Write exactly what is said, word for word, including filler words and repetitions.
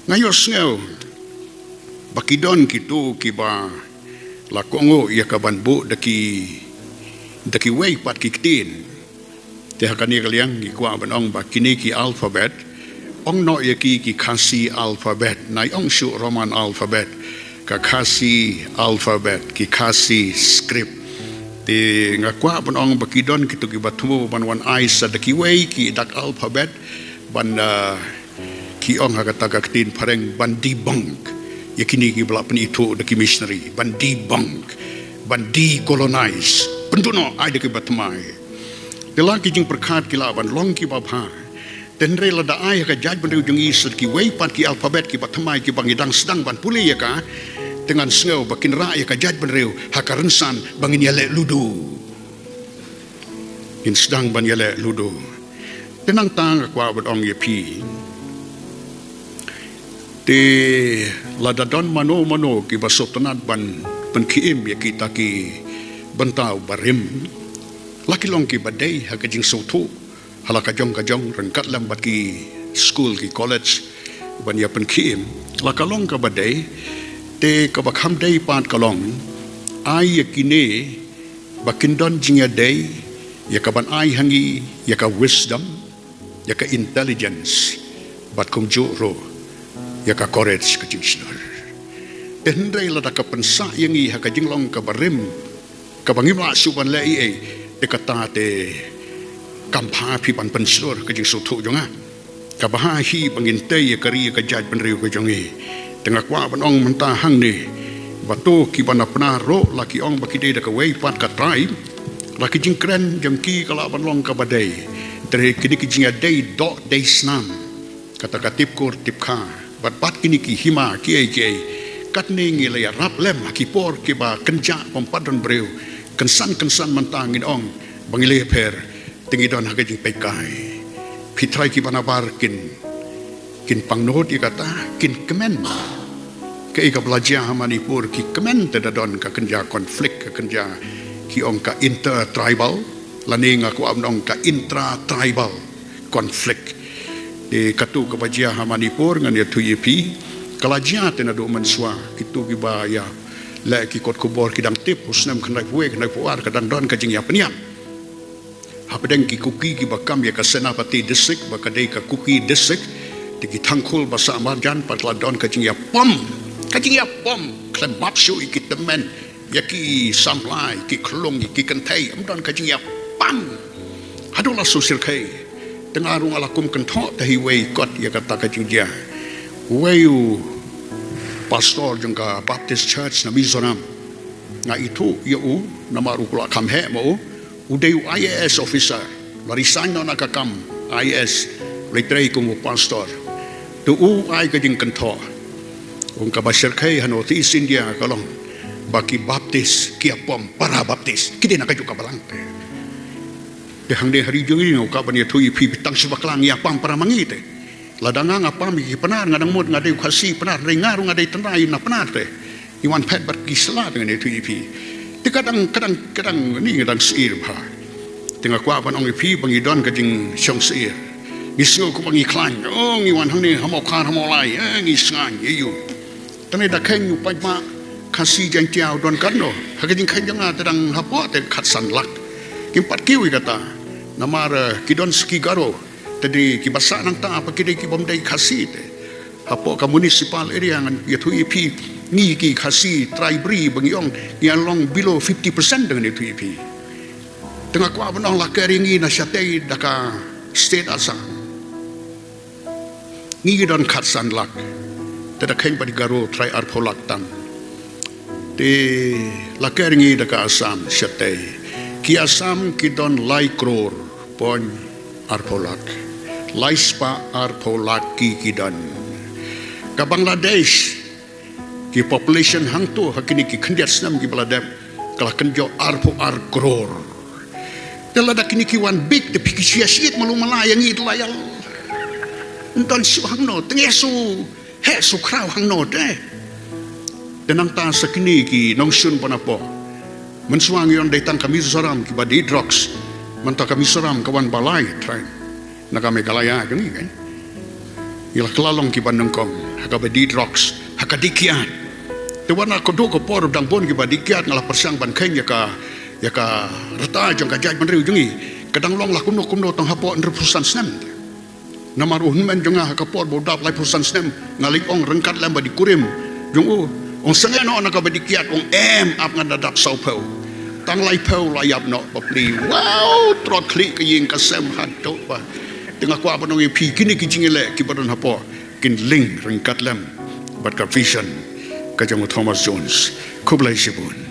Nga ïohsngew ba ki don kito kiba la kohnguh ïa ka ban buh da ki, da kiwei pat ki ktien. Te ha kane ka liang ngi kwah ban ong ba kine ki alphabet, ong noh ïa ki ki Khasi alphabet, nai ong shuh Roman alphabet, ka Khasi alphabet, ki Khasi script. Te nga kwah ban ong ba ki don kito kiba thmu ban wan ai sa da kiwei ki dak alphabet, ban, ah, ki ong ha kata ka ktien phareng ban debunk ïa kine kiba la pynithuh da ki missionary, ban debunk, ban decolonize, pynduh noh, ai da kiba thymmai. Te la ki jingpyrkhat ki lah ban long kiba bha. Te hynrei lada ai ha ka jaitbynriew jong ngi sa da kiwei pat ki alphabet kiba thymmai kiba ngi dang sdang ban pule ïa ka, te ngan sngew ba kin rah ïa ka jaitbynriew ha ka rynsan ba ngin ïaleh ludu. Ngin sdang ban ïaleh ludu. Te nangta nga kwah ban ong ïa phi, te lada don mano mano kiba sngewtynnat ban pynkhie im ïa kita ki bynta ba rim, la ki long kiba dei ha ka jingsngewthuh ha la ka jong ka jong ryngkat lem bad ki skul ki college ban ïa pynkhie im, la ka long kaba dei. Te kaba kham dei pat ka long, ai ïa kine ba kin don jingïadei ïa ka ban ai ha ngi ïa ka wisdom, ïa ka intelligence, bad kumjuh ruh ïa ka courage, ka jingshlur. Te hynrei lada ka pynsah ïa ngi ha ka jinglong kaba rim, kaba ngim lah shuh ban leh ei ei, te kata te kam bha phi ban pynshlur ka jingsngewthuh jong nga. Ka bha hi ba ngin tei ïa ka ri ïa ka jaitbynriew ka jong ngi. Te nga kwah ban ong mynta hangne ba to kiba na Pnar ruh la ki ong ba ki dei da kawei pat ka tribe, la ki jingkren jong ki ka lah ban long kaba dei. Te kine ki jingïadei doh dei snam, kata ka tip kur tip kha, bad bad kine ki hima kiei kiei. Katne ngi la ïarap lem ha ki por kiba kynjah, bym pat don briew. Kynsan kynsan mynta ngin ong ba ngi la ïapher. Te ngi don ha ka jingpeit kai. Phi trai kiba nabar kin, kin pangnud ïa kata, kin kmen. Kaei kaba la jia ha Manipur ki kmen te da don ka kynja conflict, ka kynja, ki ong ka inter tribal, lane nga kwah ban ong ka intra tribal conflict. Te kato kaba jia ha Manipur ngan ïathuh ïa phi, ka la jia te naduh mynshuwa, kito kiba ïa leh ki kot khubor ki dang tip, u snem khyndaiphew wei khyndaiphew ar ka dang don ka jingïapynïap. Hapdeng ki Kuki kiba kam ïa ka Senapati District, ba ka dei ka Kuki District, te ki Tangkhul ba sah marjan pat la don ka jingïapom. Ka jingïapom khlem map shuh ïa ki tymmen, ïa ki samla, ïa ki khlung, ïa ki kynthei, ym don ka jingïapom. Haduh la shu shyrkhei. Te nga ruh nga la kum kynthoh te ha iwei kot ïa kata ka jingjia. Uwei u pastor jong ka Baptist Church na Mizoram. Nga ithuh ïa u namar u kwah kham heh ma u. U dei u I A S officer. La resign noh na ka kam I A S, la trei kum u pastor. Te u ai ka jingkynthoh. Ong kaba shyrkhei ha North East India ka long ba ki Baptist ki ïapom para Baptist. Ki dei na kajuh ka balang te. Te hangne ha ri jong ngi nga kwah ban ïathuh ïa phi, phi tang shu bakla ngi ïapom para ma ngi te. Lada nga nga pom ïa ki Pnar, nga dang mut nga dei u Khasi Pnar, hynrei nga ruh nga dei tynrai na Pnar te. Ngi wan phet bad ki sla te ngan ïathuh ïa phi. Te ka dang, ka dang, ka dang, ni nga dang sngewbha. Te nga kwah ban ong ïa phi ba ngi don ka jingshong sngewbha. Ngi sngew kumba ngi khlaiñ. Oh, ngi wan hangne ha Mawkhar ha Mawlai, eh, ngi sngew ïa u. Te ne da kheiñ u paidbah Khasi Jaiñtia u don katno ha ka jingkheiñ jong nga, te dang hapoh te khatsan lak. Kim pat kiew ïa kata. Namar, eh, ki don sa ki Garo. Te dei kiba sah nangta pat ki dei ki bym dei Khasi te. Hapoh ka municipal area ngan ïathuh ïa phi, ngi ki Khasi Tribal ba ngi ong ngi long below fifty percent, ngan ïathuh ïa phi. Te nga kwah ban ong la ker ïa ngi na shatei da ka state Assam. Ngi ki don khatsan lak. Te da kheiñ pat ki Garo trai arphew lak tam. Te la ker ïa ngi da ka Assam shatei. Ki Assam ki don lai klur poi arphew lak. Lai spah arphew lak ki ki don. Ka Bangladesh, ki population hangto ha kine ki khyndiat snem kiba la dep, ka la kynjoh arphew ar klur. Te lada kine ki wan bit te phi ki shu ïa shit malu mala ïa ngi te la ïa. Ym don shuh hangno, te ngi shu heh shu khraw hangno te. Te nangta sa kine ki nongshun ba napoh. Mynshuwa ngi ong dei tang ka Mizoram kiba die drugs. Mynta ka Mizoram ka wan ba lai trai na ka Meghalaya jong ngi kan. Ngi la kylla long kiba nyngkong. ha kaba die drugs, ha ka die kiad. Te wat na ka dei ka por dang bun kiba die kiad, nga la pyrshang ban kheiñ ïa ka, ïa ka rta jong ka jaitbynriew jong ngi. Ka dang long la kumno kumno tang hapoh hynriewphew san snem. Namar u hynmen jong nga ha ka por ba u dap laiphew san snem, nga leit ong ryngkat lem bad i kurim jong u, ong sangeh noh na kaba die kiad, ong em, ap ngan da dap sawphew. Tang laiphew la ïap noh bapli. Wow, trot khlieh ka ïing ka sem haduh ba. Te nga kwah ban ong ïa phi, kine ki jingïaleh kiba don hapoh kin link ryngkat lem bad ka vision ka jong u Thomas Jones. Khublei shibun.